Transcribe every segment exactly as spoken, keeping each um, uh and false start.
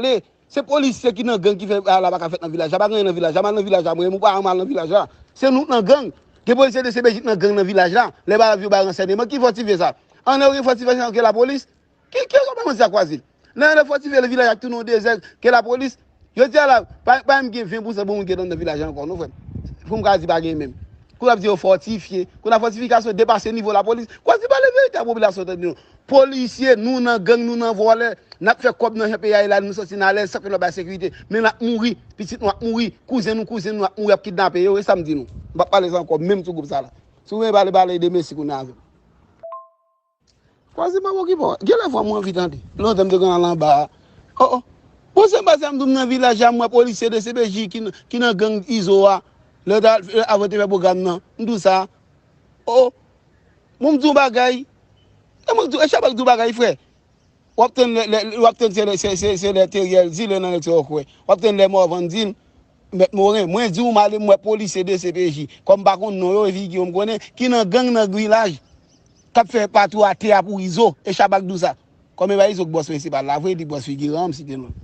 pale. Se polisye ki nan gang ki fè bagay la pa ka fèt nan vilaj la. Pa gen anyen nan vilaj la. M al nan vilaj la, mwen menm, ou pa janm al nan vilaj la. Se nou k nan gang. Gen polisye de C P J k nan gang nan vilaj la. Lè bagay yo bay ransèyman, ki fòtifye sa? Ann, yo gen fòtifye sa ke lapolis? Ki, ki sa w ap mande sa, Kwazil? Nan, nan fòtifye vilaj la, tounen yon dezè, ke lapolis? Jodi a la, pa, pa menm gen ven pousan bon moun ki nan vilaj la ankò, non, frè m. Pou m ka di pa gen menm. Kou y ap di yo fòtifye. Kou nan fòtifikasyon depase nivo lapolis. Kwazil, pale verite a popilasyon tande nou. Polisye, nou nan gang, nou nan vòlè. N ap fè kòb nan jan peyi a ye la, nou santi n alèz, sa fè nou ap bay sekirite. Men n ap mouri, pitit nou ap mouri, kouzen nou, kouzin nou ap mouri, ap kidnape yo, e sa m di nou. M p ap pale sa ankò, menm sou gwoup sa la. Si w vle pale, pale de Mesi kounye a avè m. Kwazil, m p ap okipe w. Gen lè vwa mwen anvi tande. Lontan m te konn al anba a. Oh, oh. Bon, se m pase a m tou m nan vilaj la, m wè polisye de C P J ki, ki nan gang Izo a. Lè ta, avan te fè pwogram nan. M di w sa. Oh, oh. Bon, m di w bagay. E mwen di w, e Chabak di w bagay, frè. W ap tann lè, lè, w ap tann se lè, se, se, se lè Teriel di, lè nan lè Teriel kwè. W ap tann lè Morvan di l, Mèt Moren. Mwen di w, m ale m wè polisye de C P J. Kòm m pa konn non yo, e figi yo m konnen, ki nan gang nan vilaj. K ap fè patou atè a pou Izo. E Chabak di w sa. Kòm e pa Izo k bòs prensipal la, vre, li bòs figiran, m site non l.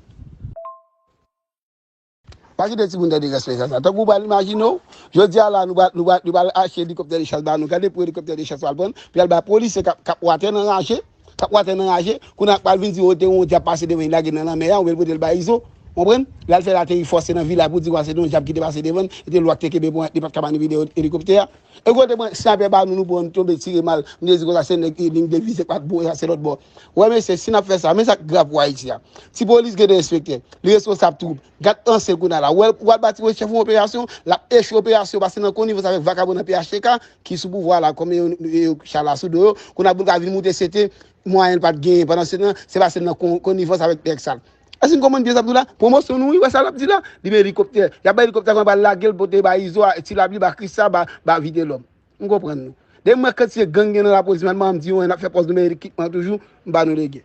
Pa kite timoun tande respè sa, sa. Tankou w pral imajine w, jodi a la, nou pral, nou pral, nou pral achte elikoptè de chas ba nou. Gade pou elikoptè de chas pral pran, pou y al bay polisye k ap, k ap watè nan raje, k ap watè nan raje, kounye a pral vin di, o, te yon dyab pase devan, li lage nan lanmè a, oubyen l pote l bay Izo, konprann? L al fè l ateri fòse nan vilaj pou di, wa, se te yon dyab ki te pase devan l, e te lwa k te kenbe pou li pa t ka manipile elikoptè a. E kote mwen, snaypè ba nou, nou pran, nou tonbe tire mal, nou te di konsa se nèg, e, li te vize pa t bò, sa se lòt bò. Wè, mesye, si n ap fè sa, men sa k grav pou Ayiti a. Ti polis gen de enspektè, li responsab twoup, gad anse l kounye a la. Wè, w al ba ti polis chèf yon operasyon, l ap echwe operasyon, pase nan konivans avèk vakabon nan P H T K, ki sou pouvwa la, kòm yo, yo, yo chala sou do yo, kounye a pou l ka vin moute sete, mwayen l pa t genyen. Pandan se tan, se pase nan kon-, konivans avèk nèg sal. Èske n konprann byen sa m di w la? Pwomosyon nou, wi, wè sa l ap di la. Li bay elikoptè. Y ap bay elikoptè kòman pral lage l, pote ba Izo a, Ti Labli, ba Krista, ba, ba Vitelòm. M konprann nou. Depi m wè kantite gang gen nan lapolis, m di yo, n ap fè pòz nou men ekipman toujou, m ba nou lege.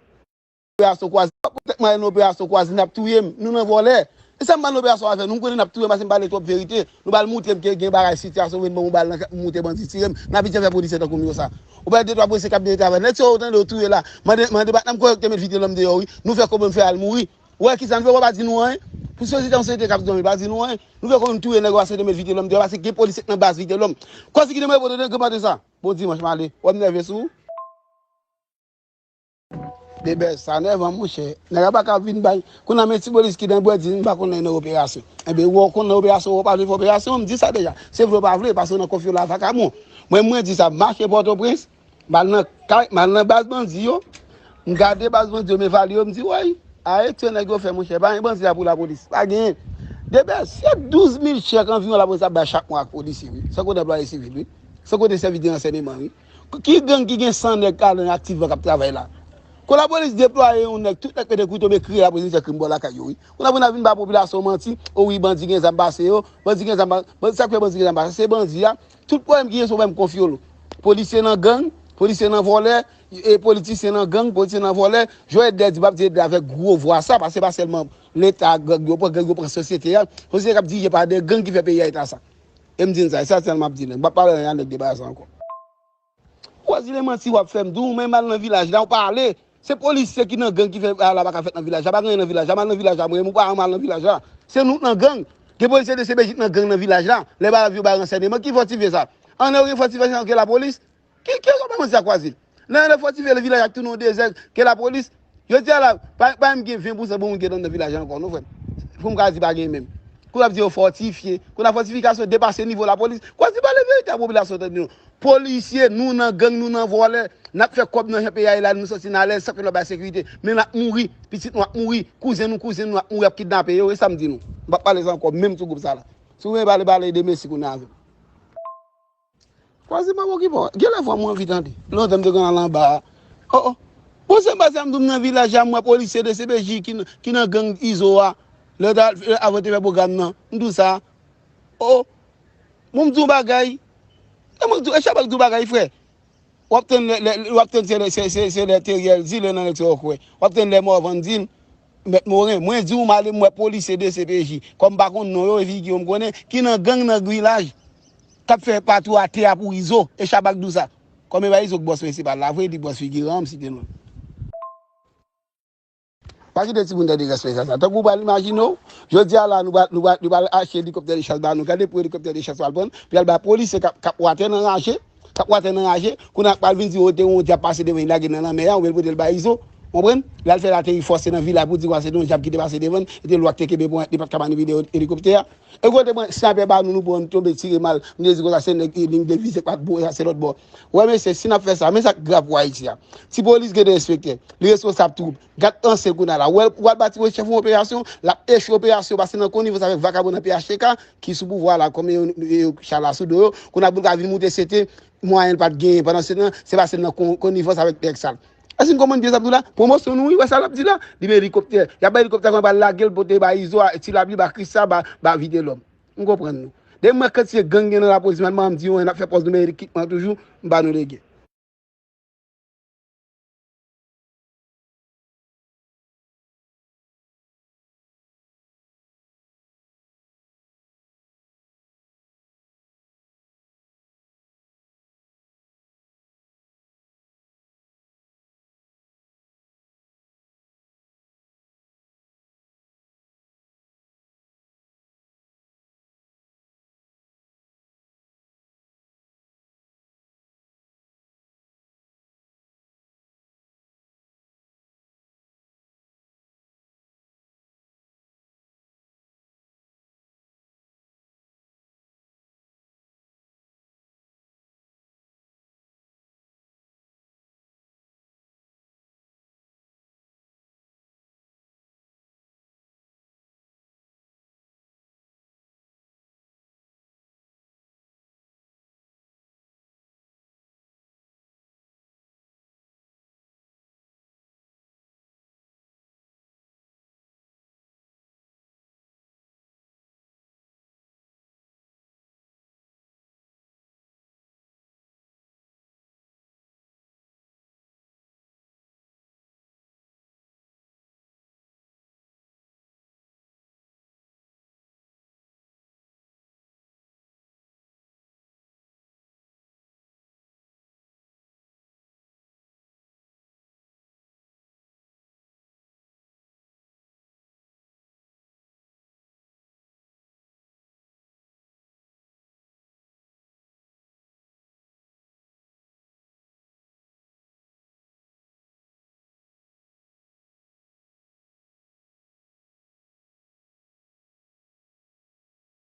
Operasyon kwazi, pwetèt mwen nan operasyon kwazi, n ap touye m, nou nan vòlè. E sa m ba nou operasyon avè nou, m konnen n ap touye m, paske m pale twòp verite. Nou pral moutre m ke gen bagay sitiyasyon vin ban m yon bal nan kè, m moute bandi tire m. N ap vin fè polisye tankou m yo sa. Ou pa de twa polisye k ap deye travay. Nèg sa yo tande yo touye la. Mande, mande patnè m kòrèk te met Vitelòm deyò wi. Nou fè kòb nou fè al mouri. Ou wè kisa n fè, ou pa di nou anyen. Pou sosyete an sosyete k ap dòmi, pa di nou anyen. Nou fè kòb nou touye nèg yo paske te met Vitelòm deyò, paske gen polisye k nan baz Vitelòm. Kòsi ki te mande pou te gen mande sa. Bon dimanch m ale. Wè m nève sou ou. Debèl sa nèvan monchè. Nèg la pa ka vin bay. Kounye a men ti polis ki nan bwè di m pa konn nan operasyon. Enben wè w konn nan operasyon, wè w pa vle fè operasyon, m di sa deja. Se vle w pa vle, paske w nan konfyo la vakabon. Mwen, mwen di sa, m mache Pòtoprens, m al nan kay, m al nan baz bandi yo, m gade baz bandi yo, m evalye yo, m di, woy, a etye nèg yo fè monchè, pa gen bandi la pou lapolis, pa genyen. Debèl, se douz mil chèk anviwon lapolis ap bay chak mwa ak polisye, wi. San konte anplwaye sivil, wi. San konte sèvis de ransèyman, wi. Ki gang ki gen san nèg k al aktivman k ap travay la? Kon lapolis deplwaye yon nèg, tout nèg pete kouto, men kriye lapolis vin fè krim bò lakay yo, wi. Kounye a pou n ap vin ba popilasyon manti, o wi, bandi gen zam pase yo, bandi gen zam, bandi, sa k fè bandi gen zam pase, se bandi a. Tout pwoblèm ki gen, se pwoblèm konfyo. Polisye nan gang, polisye nan vòlè, e politisyen nan gang, politisyen nan vòlè. Jan Edlè di, m ap di Edlè avèk gwo vwa sa, paske se pa sèlman Leta, gang yo pran, gang yo pran sosyete a. Sosyete k ap dirije pa de gang ki fè peyi a eta sa. E m di n sa, e sa sèl m ap di nèg. M p ap pale anyen a nèg de bagay sa ankò. Kwazile manti w ap fè m di w, men m al nan vilaj la, ou pa ale. Se polisye ki nan gang ki fè bagay la pa ka fèt nan vilaj la. Pa gen anyen nan vilaj la. M al nan vilaj la, mwen menm, ou pa janm al nan vilaj la. Se nou k nan gang. Gen polisye de C P J k nan gang nan vilaj la. Lè bagay yo bay ransèyman, ki fòtifye sa? Ann, yo gen fòtifye sa ke lapolis? Ki, ki sa w ap mande sa, Kwazil? Nan, nan fòtifye vilaj la, tounen yon dezè, ke lapolis? Jodi a la, pa, pa menm gen ven pousan bon moun ki nan vilaj la ankò, non, frè m. Pou m ka di pa gen menm. Kou y ap di yo fòtifye. Kou nan fòtifikasyon depase nivo lapolis. Kwazil, pale verite a popilasyon tande nou. Polisye, nou nan gang, nou nan vòlè. N ap fè kòb nan jan peyi a ye la, nou santi n alèz, sa fè nou ap bay sekirite. Men n ap mouri, pitit nou ap mouri, kouzen nou, kouzin nou ap mouri, ap kidnape yo, e sa m di nou. M p ap pale sa ankò, menm sou gwoup sa la. Si w vle pale, pale de Mesi kounye a avè m. Kwazil, m p ap okipe w. Gen lè vwa mwen anvi tande. Lontan m te konn al anba a. Oh, oh. Bon, se m pase a m tou m nan vilaj la, m wè polisye de C P J ki, ki nan gang Izo a. Lè ta, avan te fè pwogram nan. M di w sa. Oh, oh. Bon, m di w bagay. E mwen di w, e Chabak di w bagay, frè. W ap tann lè, lè, w ap tann se lè, se, se, se lè Teriel di, lè nan lè Teriel kwè. W ap tann lè Morvan di l, Mèt Moren. Mwen di w, m ale m wè polisye de C P J. Kòm m pa konn non yo, e figi yo m konnen, ki nan gang nan vilaj. K ap fè patou atè a pou Izo. E Chabak di w sa. Kòm e pa Izo k bòs prensipal la, vre, li bòs figiran, m site non l. Pa kite timoun tande respè sa, sa. Tankou w pral imajine w, jodi a la, nou pral, nou pral, nou pral achte elikoptè de chas ba nou. Gade pou elikoptè de chas pral pran, pou y al ba polisye k ap, k ap watè nan raje, k ap watè nan raje, kounye a pral vin di, o, te yon dyab pase devan, li lage nan lanmè a, oubyen l pote l bay Izo. Konprann? L al fè l ateri fòse nan vilaj pou di, wa, se te yon dyab ki te pase devan, e te lwa k te kenbe pou li pa t ka manipile elikoptè a. E kote mwen, snapè ba nou, nou pran, nou tonbe tire mal, nou te di konsa, se nèg, li te vize pa t bò, sa se lòt bò. Wè, mesye, si n ap fè sa, men sa k grav pou Ayiti a. Ti polis gen de enspektè, li responsab twoup, gad ansyen kounye a la. Wè, w al ba ti polis chèf yon operasyon, l ap echwe operasyon, paske nan konivans avèk vakabon nan P H T K, ki sou pouvwa la, kòm yo, yo, yo chala sou do yo, kounye a pou l ka vin moute sete, mwayen l pa t genyen. Pandan se tan, se paske l nan kon-, konivans avèk nèg sal. Èske n konprann byen sa m di w la? Pwomosyon nou, wi, wè sa l ap di la. Li men elikoptè. Y ap bay elikoptè kòman ba l lage l, pote ba Izo, a, Ti Labib, a Krisla, ba, ba Vitelòm. M konprann nou. Depi m wè kantite gang gen nan lapolis, m al, m di yo, n ap fè pòz nou men ekipman toujou, m ba nou lege.